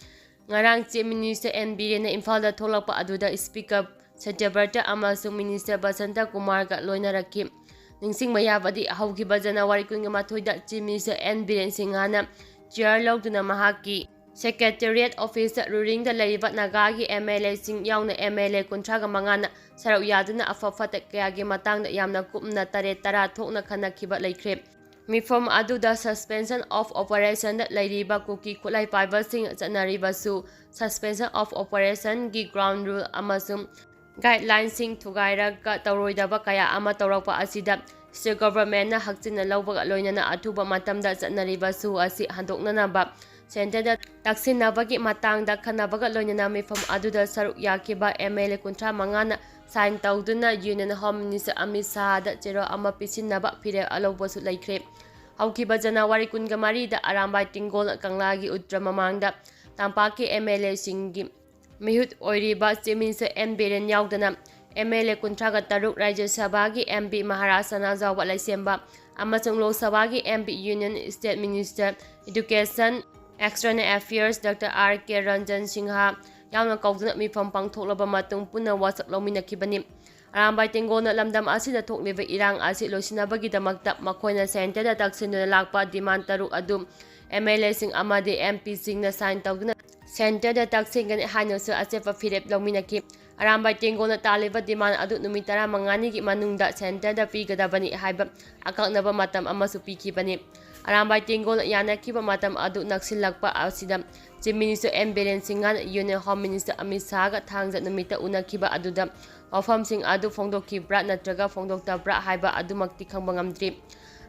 ꯉꯔꯥꯡ Chief Minister N ꯕꯤꯔꯦꯟꯅ ꯏꯝꯐꯥꯜꯗ ꯊꯣꯛꯂꯛꯄ ꯑꯗꯨꯗ Speaker ꯁꯇ꯭ꯌꯕ꯭ꯔꯇ ꯑꯃꯁꯨꯡ Minister ꯕꯁꯟꯇ ꯀꯨꯃꯥꯔꯒ ꯂꯣꯏꯅꯔꯛꯈꯤ꯫ ꯅꯤꯡꯁꯤꯡꯕ ꯌꯥꯕꯗꯤ, ꯍꯧꯈꯤꯕ January ꯀꯨꯟꯒ ꯃꯥꯊꯣꯏꯗ Chief Minister N ꯕꯤꯔꯦꯟ ꯁꯤꯡꯍꯅ chair ꯂꯧꯗꯨꯅ ꯃꯍꯥꯛꯀꯤ Secretariat Officeꯇ ꯔꯨꯔꯤꯡꯗ ꯂꯩꯔꯤꯕ ꯅꯥꯒꯥꯒꯤ M L Aꯁꯤꯡ ꯌꯥꯎꯅ M L A ꯀꯨꯟꯊ꯭ꯔꯥꯒ ꯃꯉꯥꯅ ꯁꯔꯨꯛ ꯌꯥꯗꯨꯅ ꯑꯐ ꯐꯠꯇ ꯀꯌꯥꯒꯤ ꯃꯇꯥꯡꯗ ꯌꯥꯝꯅ ꯀꯨꯞꯅ ꯇꯔꯦꯠ ꯇꯔꯥ ꯊꯣꯛꯅ ꯈꯟꯅꯈꯤꯕ ꯂꯩꯈ꯭ꯔꯦ꯫ ꯃꯤꯐꯝ ꯑꯗꯨꯗ suspension of operationꯗ ꯂꯩꯔꯤꯕ ꯀꯨꯀꯤ ꯈꯨꯠꯂꯥꯏ ꯄꯥꯏꯕꯁꯤꯡ ꯆꯠꯅꯔꯤꯕꯁꯨ suspension of operationꯒꯤ ground rule ꯑꯃꯁꯨꯡ guidelinesꯁꯤꯡ ꯊꯨꯒꯥꯏꯔꯒ ꯇꯧꯔꯣꯏꯗꯕ ꯀꯌꯥ ꯑꯃ ꯇꯧꯔꯛꯄ ꯑꯁꯤꯗ state governmentꯅ ꯍꯛꯆꯤꯟꯅ ꯂꯧꯕꯒ ꯂꯣꯏꯅꯅ ꯑꯊꯨꯕ ꯃꯇꯝꯗ ꯆꯠꯅꯔꯤꯕꯁꯨ ꯑꯁꯤ ꯍꯟꯗꯣꯛꯅꯅꯕ centreꯗ ꯇꯛꯁꯤꯟꯅꯕꯒꯤ ꯃꯇꯥꯡꯗ ꯈꯟꯅꯕꯒ ꯂꯣꯏꯅꯅ ꯃꯤꯐꯝ ꯑꯗꯨꯗ ꯁꯔꯨꯛ ꯌꯥꯈꯤꯕ MLA ꯀꯨꯟꯊ꯭ꯔꯥ ꯃꯉꯥꯅ sign ꯇꯧꯗꯨꯅ Union Home Minister ꯑꯃꯤꯠ ꯁꯥꯍꯗ ꯆꯦꯔꯣꯜ ꯑꯃ ꯄꯤꯁꯤꯟꯅꯕ ꯐꯤꯔꯦꯞ ꯑꯂꯧꯕꯁꯨ ꯂꯩꯈ꯭ꯔꯦ꯫ ꯍꯧꯈꯤꯕ January ꯀꯨꯟꯒ ꯃꯔꯤꯗ ꯑꯔꯥꯝꯕꯥꯏ ꯇꯦꯡꯒꯣꯜꯅ ꯀꯪꯂꯥꯒꯤ ꯎꯇ꯭ꯔ ꯃꯃꯥꯡꯗ ꯇꯝꯄꯥꯛꯀꯤ MLAꯁꯤꯡꯒꯤ ꯃꯤꯍꯨꯠ ꯑꯣꯏꯔꯤꯕ Chief Minister ꯑꯦꯟ ꯕꯤꯔꯦꯟ ꯌꯥꯎꯗꯅ MLA ꯀꯨꯟꯊ꯭ꯔꯥꯒ ꯇꯔꯨꯛ, ꯔꯥꯖ꯭ꯌ ꯁꯚꯥꯒꯤ MP ꯃꯍꯥꯔꯥꯖ ꯁꯅꯥꯖꯥꯎꯕ ꯂꯩꯁꯦꯝꯕ ꯑꯃꯁꯨꯡ ꯂꯣꯛ ꯁꯚꯥꯒꯤ MP, Union State Minister, Education, External Affairs doctor R K Ranjan Singh ꯌꯥꯎꯅ ꯀꯧꯗꯨꯅ ꯃꯤꯐꯝ ꯄꯥꯡꯊꯣꯛꯂꯕ ꯃꯇꯨꯡ ꯄꯨꯟꯅ ꯋꯥꯁꯛ ꯂꯧꯃꯤꯟꯅꯈꯤꯕꯅꯤ꯫ ꯑꯔꯥꯝꯕꯥꯏ ꯇꯦꯡꯒꯣꯜꯅ ꯂꯝꯗꯝ ꯑꯁꯤꯗ ꯊꯣꯛꯂꯤꯕ ꯏꯔꯥꯡ ꯑꯁꯤ ꯂꯣꯏꯁꯤꯟꯅꯕꯒꯤꯗꯃꯛꯇ ꯃꯈꯣꯏꯅ centreꯗ ꯇꯛꯁꯤꯟꯗꯨꯅ ꯂꯥꯛꯄ demand ꯇꯔꯨꯛ ꯑꯗꯨ MLAꯁꯤꯡ ꯑꯃꯗꯤ MPꯁꯤꯡꯅ sign ꯇꯧꯗꯨꯅ centreꯗ ꯇꯛꯁꯤꯟꯒꯅꯤ ꯍꯥꯏꯅꯁꯨ ꯑꯆꯦꯠꯄ ꯐꯤꯔꯦꯞ ꯂꯧꯃꯤꯟꯅꯈꯤ꯫ ꯑꯔꯥꯝꯕꯥꯏ ꯇꯦꯡꯒꯣꯜꯅ ꯇꯥꯜꯂꯤꯕ demand ꯑꯗꯨ ꯅꯨꯃꯤꯠ ꯇꯔꯥꯃꯉꯥꯅꯤꯒꯤ ꯃꯅꯨꯡꯗ centreꯗ ꯄꯤꯒꯗꯕꯅꯤ ꯍꯥꯏꯕ ꯑꯀꯛꯅꯕ ꯃꯇꯝ ꯑꯃꯁꯨ ꯄꯤꯈꯤꯕꯅꯤ꯫ ꯑꯔꯥꯝꯕꯥꯏ ꯇꯦꯡꯒꯣꯜꯅ ꯌꯥꯅꯈꯤꯕ ꯃꯇꯝ ꯑꯗꯨ ꯅꯛꯁꯤꯜꯂꯛꯄ ꯑꯁꯤꯗ Chief Minister ꯑꯦꯟ ꯕꯤꯔꯦꯟ ꯁꯤꯡꯍꯅ Union Home Minister ꯑꯃꯤꯠ ꯁꯥꯍꯒ ꯊꯥꯡꯖ ꯅꯨꯃꯤꯠꯇ ꯎꯅꯈꯤꯕ ꯑꯗꯨꯗ ꯋꯥꯐꯝꯁꯤꯡ ꯑꯗꯨ ꯐꯣꯡꯗꯣꯛꯈꯤꯕ꯭ꯔꯥ ꯅꯠꯇ꯭ꯔꯒ ꯐꯣꯡꯗꯣꯛꯇꯕ꯭ꯔꯥ ꯍꯥꯏꯕ ꯑꯗꯨꯃꯛꯇꯤ ꯈꯪꯕ ꯉꯝꯗ꯭ꯔꯤ꯫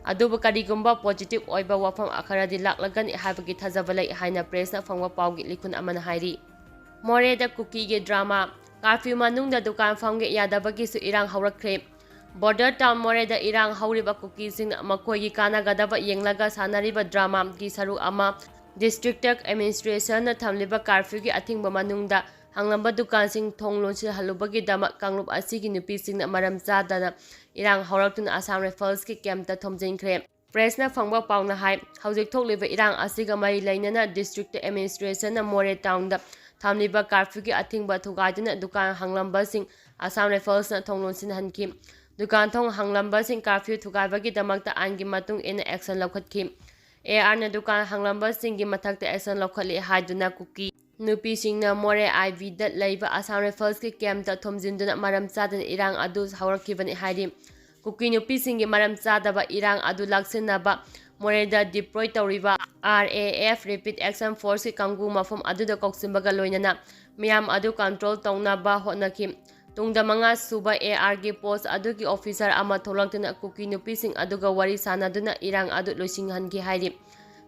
ꯑꯗꯨꯕꯨ ꯀꯔꯤꯒꯨꯝꯕ positive ꯑꯣꯏꯕ ꯋꯥꯐꯝ ꯈꯔꯗꯤ ꯂꯥꯛꯂꯒꯅꯤ ꯍꯥꯏꯕꯒꯤ ꯊꯥꯖꯕ ꯂꯩ ꯍꯥꯏꯅ pressꯅ ꯐꯪꯕ ꯄꯥꯎꯒꯤ ꯂꯤꯈꯨꯟ ꯑꯃꯅ ꯍꯥꯏꯔꯤ꯫ ꯃꯣꯔꯦꯗ ꯀꯨꯀꯤꯒꯤ drama꯫ Curfew ꯃꯅꯨꯡꯗ ꯗꯨꯀꯥꯟ ꯐꯝꯒꯦ ꯌꯥꯗꯕꯒꯤꯁꯨ ꯏꯔꯥꯡ ꯍꯧꯔꯛꯈ꯭ꯔꯦ꯫ Border town ꯃꯣꯔꯦꯗ ꯏꯔꯥꯡ ꯍꯧꯔꯤꯕ ꯀꯨꯀꯤꯁꯤꯡꯅ ꯃꯈꯣꯏꯒꯤ ꯀꯥꯟꯅꯒꯗꯕ ꯌꯦꯡꯂꯒ ꯁꯥꯟꯅꯔꯤꯕ dramaꯒꯤ ꯁꯔꯨꯛ ꯑꯃ district administrationꯅ ꯊꯝꯂꯤꯕ curfewꯒꯤ ꯑꯊꯤꯡꯕ ꯃꯅꯨꯡꯗ ꯍꯥꯡꯂꯝꯕ ꯗꯨꯀꯥꯟꯁꯤꯡ ꯊꯣꯡ ꯂꯣꯟꯁꯤꯜꯍꯜꯂꯨꯕꯒꯤꯗꯃꯛ ꯀꯥꯡꯂꯨꯞ ꯑꯁꯤꯒꯤ ꯅꯨꯄꯤꯁꯤꯡꯅ ꯃꯔꯝ ꯆꯥꯗꯅ ꯏꯔꯥꯡ ꯍꯧꯔꯛꯇꯨꯅ Assam Riflesꯀꯤ campꯇ ꯊꯣꯝꯖꯤꯟꯈ꯭ꯔꯦ꯫ Pressꯅ ꯐꯪꯕ ꯄꯥꯎꯅ ꯍꯥꯏ, ꯍꯧꯖꯤꯛ ꯊꯣꯛꯂꯤꯕ ꯏꯔꯥꯡ ꯑꯁꯤꯒ ꯃꯔꯤ ꯂꯩꯅꯅ district administrationꯅ ꯃꯣꯔꯦ townꯗ ꯊꯝꯂꯤꯕ curfewꯒꯤ ꯑꯊꯤꯡꯕ ꯊꯨꯒꯥꯏꯗꯨꯅ ꯗꯨꯀꯥꯟ ꯍꯥꯡꯂꯝꯕꯁꯤꯡ Assam Riflesꯅ ꯊꯣꯡ ꯂꯣꯟꯁꯤꯟꯍꯟꯈꯤ꯫ ꯗꯨꯀꯥꯟ ꯊꯣꯡ ꯍꯥꯡꯂꯝꯕꯁꯤꯡ curfew ꯊꯨꯒꯥꯏꯕꯒꯤꯗꯃꯛꯇ ꯑꯥꯏꯟꯒꯤ ꯃꯇꯨꯡ ꯏꯟꯅ action ꯂꯧꯈꯠꯈꯤ꯫ ARꯅ ꯗꯨꯀꯥꯟ ꯍꯥꯡꯂꯝꯕꯁꯤꯡꯒꯤ ꯃꯊꯛꯇ action ꯂꯧꯈꯠꯂꯤ ꯍꯥꯏꯗꯨꯅ ꯀꯨꯀꯤ ꯅꯨꯄꯤꯁꯤꯡꯅ ꯃꯣꯔꯦ IBꯗ ꯂꯩꯕ Assam Riflesꯀꯤ campꯇ ꯊꯣꯝꯖꯤꯟꯗꯨꯅ ꯃꯔꯝ ꯆꯥꯗꯅ ꯏꯔꯥꯡ ꯑꯗꯨ ꯍꯧꯔꯛꯈꯤꯕꯅꯤ ꯍꯥꯏꯔꯤ꯫ ꯀꯨꯀꯤ ꯅꯨꯄꯤꯁꯤꯡꯒꯤ ꯃꯔꯝ ꯆꯥꯗꯕ ꯏꯔꯥꯡ ꯑꯗꯨ ꯂꯥꯛꯁꯤꯟꯅꯕ ꯃꯣꯔꯦꯗ deploy ꯇꯧꯔꯤꯕ R A F Rapid Action Forceꯀꯤ ꯀꯥꯡꯕꯨ ꯃꯐꯝ ꯑꯗꯨꯗ ꯀꯧꯁꯤꯟꯕꯒ ꯂꯣꯏꯅꯅ ꯃꯤꯌꯥꯝ ꯑꯗꯨ control ꯇꯧꯅꯕ ꯍꯣꯠꯅꯈꯤ꯫ ꯇꯨꯡꯗ ꯃꯉꯥ ꯁꯨꯕ A Rꯒꯤ post ꯑꯗꯨꯒꯤ officer ꯑꯃ ꯊꯣꯛꯂꯛꯇꯨꯅ ꯀꯨꯀꯤ ꯅꯨꯄꯤꯁꯤꯡ ꯑꯗꯨꯒ ꯋꯥꯔꯤ ꯁꯥꯟꯅꯗꯨꯅ ꯏꯔꯥꯡ ꯑꯗꯨ ꯂꯣꯏꯁꯤꯟꯍꯟꯈꯤ ꯍꯥꯏꯔꯤ꯫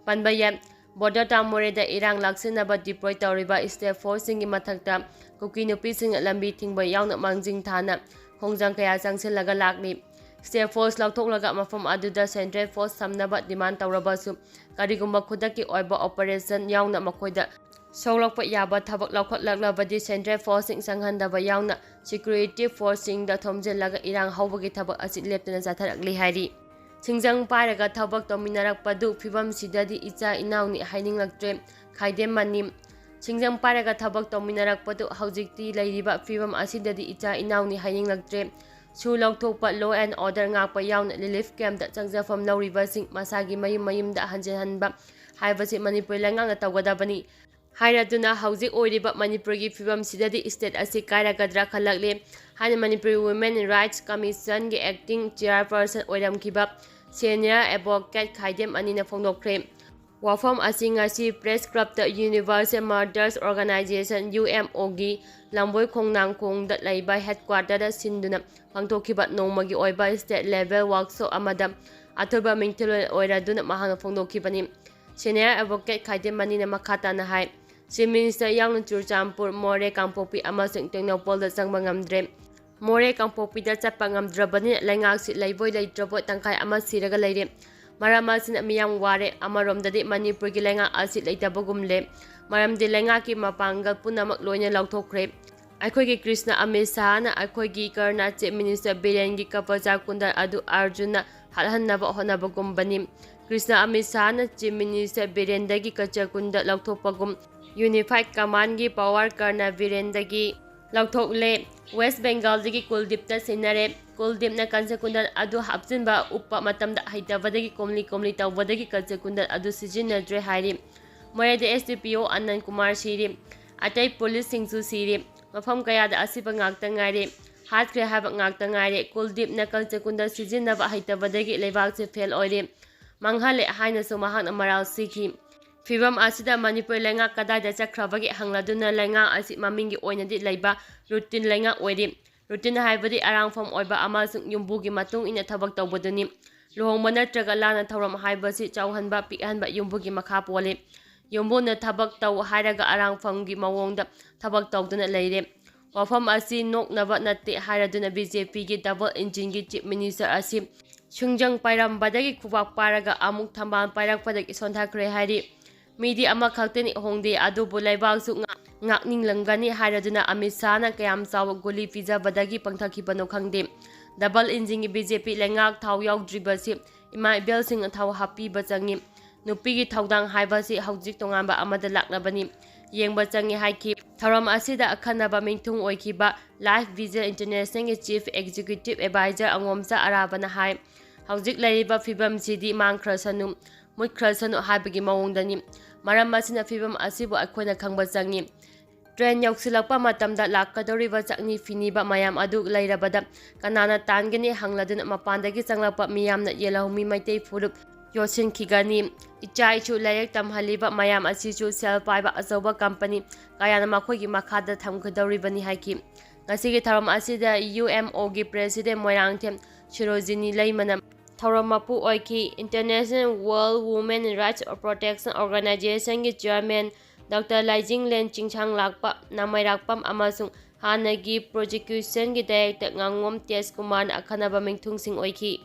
ꯄꯟꯕ ꯌꯥꯏ, border town ꯃꯣꯔꯦꯗ ꯏꯔꯥꯡ ꯂꯥꯛꯁꯤꯟꯅꯕ deploy ꯇꯧꯔꯤꯕ state forceꯁꯤꯡꯒꯤ ꯃꯊꯛꯇ ꯀꯨꯀꯤ ꯅꯨꯄꯤꯁꯤꯡꯅ ꯂꯝꯕꯤ ꯊꯤꯡꯕ ꯌꯥꯎꯅ ꯃꯥꯡꯖꯤꯟ ꯊꯥꯅ ꯈꯣꯡꯖꯪ ꯀꯌꯥ ꯆꯪꯁꯤꯜꯂꯒ ꯂꯥꯛꯂꯤ꯫ State force ꯂꯧꯊꯣꯛꯂꯒ ꯃꯐꯝ ꯑꯗꯨꯗ central force ꯊꯝꯅꯕ demand ꯇꯧꯔꯕꯁꯨ, ꯀꯔꯤꯒꯨꯝꯕ ꯈꯨꯗꯛꯀꯤ ꯑꯣꯏꯕ operation ꯌꯥꯎꯅ ꯃꯈꯣꯏꯗ ꯁꯣꯛꯂꯛꯄ ꯌꯥꯕ ꯊꯕꯛ ꯂꯧꯈꯠꯂꯛꯂꯕꯗꯤ central forceꯁꯤꯡ ꯆꯪꯍꯟꯗꯕ ꯌꯥꯎꯅ security forceꯁꯤꯡꯗ ꯊꯣꯝꯖꯤꯜꯂꯒ ꯏꯔꯥꯡ ꯍꯧꯕꯒꯤ ꯊꯕꯛ ꯑꯁꯤ ꯂꯦꯞꯇꯅ ꯆꯠꯊꯔꯛꯂꯤ ꯍꯥꯏꯔꯤ꯫ ꯁꯤꯡꯖꯪ ꯄꯥꯏꯔꯒ ꯊꯕꯛ ꯇꯧꯃꯤꯟꯅꯔꯛꯄꯗꯨ ꯐꯤꯕꯝꯁꯤꯗꯗꯤ ꯏꯆꯥ ꯏꯅꯥꯎꯅꯤ ꯍꯥꯏꯅꯤꯡꯂꯛꯇ꯭ꯔꯦ, ꯈꯥꯏꯗꯦꯝ ꯃꯅꯤ꯫ ꯁꯤꯡꯖꯪ ꯄꯥꯏꯔꯒ ꯊꯕꯛ ꯇꯧꯃꯤꯟꯅꯔꯛꯄꯗꯨ ꯍꯧꯖꯤꯛꯇꯤ ꯂꯩꯔꯤꯕ ꯐꯤꯕꯝ ꯑꯁꯤꯗꯗꯤ ꯏꯆꯥ ꯏꯅꯥꯎꯅꯤ ꯍꯥꯏꯅꯤꯡꯂꯛꯇ꯭ꯔꯦ꯫ ꯁꯨ ꯂꯧꯊꯣꯛꯄ, law and order ꯉꯥꯛꯄ ꯌꯥꯎꯅ relief campꯇ ꯆꯪꯖꯐꯝ ꯂꯧꯔꯤꯕꯁꯤꯡ ꯃꯁꯥꯒꯤ ꯃꯌꯨꯝ ꯃꯌꯨꯝꯗ ꯍꯟꯖꯤꯟꯍꯟꯕ ꯍꯥꯏꯕꯁꯤ ꯃꯅꯤꯄꯨꯔꯤ ꯂꯩꯉꯥꯛꯅ ꯇꯧꯒꯗꯕꯅꯤ ꯍꯥꯏꯔꯗꯨꯅ ꯍꯧꯖꯤꯛ ꯑꯣꯏꯔꯤꯕ ꯃꯅꯤꯄꯨꯔꯒꯤ ꯐꯤꯕꯝꯁꯤꯗꯗꯤ state ꯑꯁꯤ ꯀꯥꯏꯔꯛꯀꯗ꯭ꯔꯥ ꯈꯜꯂꯛꯂꯦ ꯍꯥꯏꯅ Manipur Women Rights Commissionꯒꯤ acting chairperson ꯑꯣꯏꯔꯝꯈꯤꯕ senior advocate ꯈꯥꯏꯗꯦꯝ ꯃꯅꯤꯅ ꯐꯣꯡꯗꯣꯛꯈ꯭ꯔꯦ꯫ ꯋꯥꯐꯝ ꯑꯁꯤ ꯉꯁꯤ Press Clubꯇ Universal Mothers Organization, UMOꯒꯤ ꯂꯝꯕꯣꯏ ꯈꯣꯡꯅꯥꯡꯈꯣꯡꯗ ꯂꯩꯕ headquarterꯗ ꯁꯤꯟꯗꯨꯅ ꯄꯥꯡꯊꯣꯛꯈꯤꯕ ꯅꯣꯡꯃꯒꯤ ꯑꯣꯏꯕ state level workshop ꯑꯃꯗ ꯑꯊꯣꯏꯕ ꯃꯤꯡꯊꯣꯜ ꯑꯣꯏꯔꯗꯨꯅ ꯃꯍꯥꯛꯅ ꯐꯣꯡꯗꯣꯛꯈꯤꯕꯅꯤ꯫ Senior advocate ꯈꯥꯏꯗꯦꯝ ꯃꯅꯤꯅ ꯃꯈꯥ ꯇꯥꯅ ꯍꯥꯏ, Chief Minister ꯌꯥꯎꯅ ꯆꯨꯔꯆꯥꯟꯄꯨꯔ, ꯃꯣꯔꯦ, ꯀꯥꯡꯄꯣꯛꯄꯤ ꯑꯃꯁꯨꯡ ꯇꯦꯡꯅꯧꯄꯜꯗ ꯆꯪꯕ ꯉꯝꯗ꯭ꯔꯦ꯫ ꯃꯣꯔꯦ ꯀꯥꯡꯄꯣꯛꯄꯤꯗ ꯆꯠꯄ ꯉꯝꯗ꯭ꯔꯕꯅꯤꯅ ꯂꯩꯉꯥꯛꯁꯤ ꯂꯩꯕꯣꯏ ꯂꯩꯇ꯭ꯔꯕꯣꯏ ꯇꯪꯈꯥꯏ ꯑꯃ ꯁꯤꯔꯒ ꯂꯩꯔꯦ꯫ ꯃꯔꯝ ꯑꯁꯤꯅ ꯃꯤꯌꯥꯝ ꯋꯥꯔꯦ꯫ ꯑꯃꯔꯣꯝꯗꯗꯤ ꯃꯅꯤꯄꯨꯔꯒꯤ ꯂꯩꯉꯥꯛ ꯑꯁꯤ ꯂꯩꯇꯕꯒꯨꯝꯂꯦ꯫ ꯃꯔꯝꯗꯤ ꯂꯩꯉꯥꯛꯀꯤ ꯃꯄꯥꯡꯒꯜ ꯄꯨꯝꯅꯃꯛ ꯂꯣꯏꯅ ꯂꯧꯊꯣꯛꯈ꯭ꯔꯦ꯫ ꯑꯩꯈꯣꯏꯒꯤ ꯀ꯭ꯔꯤꯁꯅ ꯑꯃꯤꯠ ꯁꯥꯍꯅ ꯑꯩꯈꯣꯏꯒꯤ ꯀꯔꯅ Chief Minister ꯕꯤꯔꯦꯟꯒꯤ ꯀꯕꯖꯥ ꯀꯨꯟꯗꯜ ꯑꯗꯨ ꯑꯔꯖꯨꯟꯅ ꯍꯥꯠꯍꯟꯅꯕ ꯍꯣꯠꯅꯕꯒꯨꯝꯕꯅꯤ꯫ Krishna Amit ꯁꯥꯍꯅ Chief Minister ꯕꯤꯔꯦꯟꯗꯒꯤ ꯀꯕꯖꯥ ꯀꯨꯟꯗꯜ ꯂꯧꯊꯣꯛꯄꯒꯨꯝ Unified Commandꯒꯤ power ꯀꯔꯅ ꯕꯤꯔꯦꯟꯗꯒꯤ ꯂꯧꯊꯣꯛꯂꯦ꯫ West Bengalꯗꯒꯤ ꯀꯨꯜꯗꯤꯞꯇ ꯁꯤꯟꯅꯔꯦ꯫ ꯀꯨꯜꯗꯤꯞꯅ ꯀꯕꯖꯥ ꯀꯨꯟꯗꯜ ꯑꯗꯨ ꯍꯥꯞꯆꯤꯟꯕ ꯎꯞꯄ ꯃꯇꯝꯗ ꯍꯩꯇꯕꯗꯒꯤ ꯀꯣꯝꯂꯤ ꯀꯣꯝꯂꯤ ꯇꯧꯕꯗꯒꯤ ꯀꯕꯖꯥ ꯀꯨꯟꯗꯜ ꯑꯗꯨ ꯁꯤꯖꯤꯟꯅꯗ꯭ꯔꯦ ꯍꯥꯏꯔꯤ꯫ ꯃꯣꯔꯦꯗ SDPO ꯑꯅꯟ ꯀꯨꯃꯥꯔ ꯁꯤꯔꯤ꯫ ꯑꯇꯩ ꯄꯨꯂꯤꯁꯁꯤꯡꯁꯨ ꯁꯤꯔꯤ꯫ ꯃꯐꯝ ꯀꯌꯥꯗ ꯑꯁꯤꯕ ꯉꯥꯛꯇ ꯉꯥꯏꯔꯤ꯫ ꯍꯥꯠꯈ꯭ꯔꯦ ꯍꯥꯏꯕ ꯉꯥꯛꯇ ꯉꯥꯏꯔꯦ꯫ ꯀꯨꯜꯗꯤꯞꯅ ꯀꯜꯆꯀꯨꯟꯗ ꯁꯤꯖꯤꯟꯅꯕ ꯍꯩꯇꯕꯗꯒꯤ ꯂꯩꯕꯥꯛꯁꯦ ꯐꯦꯜ ꯑꯣꯏꯔꯦ, ꯃꯥꯡꯍꯜꯂꯦ ꯍꯥꯏꯅꯁꯨ ꯃꯍꯥꯛꯅ ꯃꯔꯥꯜ ꯁꯤꯈꯤ꯫ ꯐꯤꯕꯝ ꯑꯁꯤꯗ ꯃꯅꯤꯄꯨꯔ ꯂꯩꯉꯥꯛ ꯀꯗꯥꯏꯗ ꯆꯠꯈ꯭ꯔꯕꯒꯦ ꯍꯪꯂꯗꯨꯅ ꯂꯩꯉꯥꯛ ꯑꯁꯤ ꯃꯃꯤꯡꯒꯤ ꯑꯣꯏꯅꯗꯤ ꯂꯩꯕ ꯔꯨꯇꯤꯟ ꯂꯩꯉꯥꯛ ꯑꯣꯏꯔꯤ꯫ ꯔꯨꯇꯤꯟ ꯍꯥꯏꯕꯗꯤ ꯑꯔꯥꯡꯐꯝ ꯑꯣꯏꯕ ꯑꯃꯁꯨꯡ ꯌꯨꯝꯕꯨꯒꯤ ꯃꯇꯨꯡ ꯏꯟꯅ ꯊꯕꯛ ꯇꯧꯕꯗꯨꯅꯤ꯫ ꯂꯨꯍꯣꯡꯕ ꯅꯠꯇ꯭ꯔꯒ ꯂꯥꯟꯅ ꯊꯧꯔꯝ ꯍꯥꯏꯕꯁꯤ ꯆꯥꯎꯍꯟꯕ ꯄꯤꯛꯍꯟꯕ ꯌꯨꯝꯕꯨꯒꯤ ꯃꯈꯥ ꯄꯣꯜꯂꯤ꯫ ꯌꯨꯝꯕꯨꯅ ꯊꯕꯛ ꯇꯧ ꯍꯥꯏꯔꯒ ꯑꯔꯥꯡꯐꯝꯒꯤ ꯃꯑꯣꯡꯗ ꯊꯕꯛ ꯇꯧꯗꯨꯅ ꯂꯩꯔꯦ꯫ ꯋꯥꯐꯝ ꯑꯁꯤ ꯅꯣꯛꯅꯕ ꯅꯠꯇꯦ ꯍꯥꯏꯔꯗꯨꯅ ꯕꯤ ꯖꯦ ꯄꯤꯒꯤ ꯗꯕꯜ ꯏꯟꯖꯤꯟꯒꯤ ꯆꯤꯐ ꯃꯤꯅꯤꯁꯇꯔ ꯑꯁꯤ ꯁꯤꯡꯖꯪ ꯄꯥꯏꯔꯝꯕꯗꯒꯤ ꯈꯨꯕꯥꯛ ꯄꯥꯏꯔꯒ ꯑꯃꯨꯛ ꯊꯝꯕꯥꯜ ꯄꯥꯏꯔꯛꯄꯗꯒꯤ ꯁꯣꯟꯊꯈ꯭ꯔꯦ ꯍꯥꯏꯔꯤ꯫ ꯃꯤꯗꯤ ꯑꯃꯈꯛꯇꯅꯤ ꯍꯣꯡꯗꯦ, ꯑꯗꯨꯕꯨ ꯂꯩꯕꯥꯛꯁꯨ ꯉꯥꯛ-, ꯉꯥꯛꯅꯤꯡꯂꯝꯒꯅꯤ ꯍꯥꯏꯔꯗꯨꯅ ꯑꯃꯤꯠ ꯁꯥꯍꯅ ꯀꯌꯥꯝ ꯆꯥꯎꯕ ꯒꯨꯂꯤ ꯄꯤꯖꯕꯗꯒꯤ ꯄꯪꯊꯈꯤꯕꯅꯣ ꯈꯪꯗꯦ꯫ ꯗꯕꯜ ꯏꯟꯖꯤꯟꯒꯤ ꯕꯤ ꯖꯦ ꯄꯤ ꯂꯩꯉꯥꯛ ꯊꯥꯎ ꯌꯥꯎꯗ꯭ꯔꯤꯕꯁꯤ ꯏꯃꯥ ꯏꯕꯦꯜꯁꯤꯡꯅ ꯊꯥꯎ ꯍꯥꯞꯄꯤꯕ ꯆꯪꯏ꯫ ꯅꯨꯄꯤꯒꯤ ꯊꯧꯗꯥꯡ ꯍꯥꯏꯕꯁꯤ ꯍꯧꯖꯤꯛ ꯇꯣꯉꯥꯟꯕ ꯑꯃꯗ ꯂꯥꯛꯂꯕꯅꯤ꯫ ꯌꯦꯡꯕ ꯆꯪꯏ ꯍꯥꯏꯈꯤ꯫ ꯊꯧꯔꯝ ꯑꯁꯤꯗ ꯑꯈꯟꯅꯕ ꯃꯤꯡꯊꯨꯡ ꯑꯣꯏꯈꯤꯕ Life Vigil Internationalꯒꯤ Chief Executive Advisor ꯑꯉꯣꯝꯆꯥ ꯑꯔꯥꯕꯅ ꯍꯥꯏ, ꯍꯧꯖꯤꯛ ꯂꯩꯔꯤꯕ ꯐꯤꯕꯝꯁꯤꯗꯤ ꯃꯥꯡꯈ꯭ꯔꯁꯅꯨ, ꯃꯨꯠꯈ꯭ꯔꯁꯅꯨ ꯍꯥꯏꯕꯒꯤ ꯃꯑꯣꯡꯗꯅꯤ꯫ ꯃꯔꯝ ꯑꯁꯤꯅ ꯐꯤꯕꯝ ꯑꯁꯤꯕꯨ ꯑꯩꯈꯣꯏꯅ ꯈꯪꯕ ꯆꯪꯏ꯫ ꯇ꯭ꯔꯦꯟ ꯌꯧꯁꯤꯜꯂꯛꯄ ꯃꯇꯝꯗ ꯂꯥꯛꯀꯗꯧꯔꯤꯕ ꯆꯥꯛꯅꯤ ꯐꯤꯅꯤꯕ ꯃꯌꯥꯝ ꯑꯗꯨ ꯂꯩꯔꯕꯗ ꯀꯅꯥꯅ ꯇꯥꯟꯒꯅꯤ ꯍꯪꯂꯗꯨꯅ ꯃꯄꯥꯟꯗꯒꯤ ꯆꯪꯂꯛꯄ ꯃꯤꯌꯥꯝꯅ ꯌꯦꯜꯍꯧꯃꯤ ꯃꯩꯇꯩ ꯐꯨꯔꯨꯞ ꯌꯣꯠꯁꯤꯟꯈꯤꯒꯅꯤ꯫ ꯏꯆꯥ ꯏꯁꯨ ꯂꯥꯏꯔꯤꯛ ꯇꯝꯍꯜꯂꯤꯕ ꯃꯌꯥꯝ ꯑꯁꯤꯁꯨ ꯁꯦꯜ ꯄꯥꯏꯕ ꯑꯆꯧꯕ ꯀꯝꯄꯅꯤ ꯀꯌꯥꯅ ꯃꯈꯣꯏꯒꯤ ꯃꯈꯥꯗ ꯊꯝꯒꯗꯧꯔꯤꯕꯅꯤ ꯍꯥꯏꯈꯤ꯫ ꯉꯁꯤꯒꯤ ꯊꯧꯔꯝ ꯑꯁꯤꯗ ꯌꯨ ꯑꯦꯝ ꯑꯣꯒꯤ President ꯃꯣꯏꯔꯥꯡꯊꯦꯝ ꯁꯤꯔꯣꯖꯤꯅꯤ ꯂꯩꯃꯅ ꯊꯧꯔꯝ ꯃꯄꯨ ꯑꯣꯏꯈꯤ꯫ International World Women Rights Protection Organizationꯒꯤ Chairman Doctor ꯂꯥꯏꯖꯤꯡꯂꯦꯟ ꯆꯤꯡꯁꯥꯡꯂꯥꯛꯄ ꯅꯥꯃꯩꯔꯥꯛꯄꯝ ꯑꯃꯁꯨꯡ ꯍꯥꯟꯅꯒꯤ Prosecutionꯒꯤ Director ꯉꯥꯉꯣꯝ ꯇꯦꯖꯀꯨꯃꯥꯔꯅ ꯑꯈꯟꯅꯕ ꯃꯤꯡꯊꯨꯡꯁꯤꯡ ꯑꯣꯏꯈꯤ꯫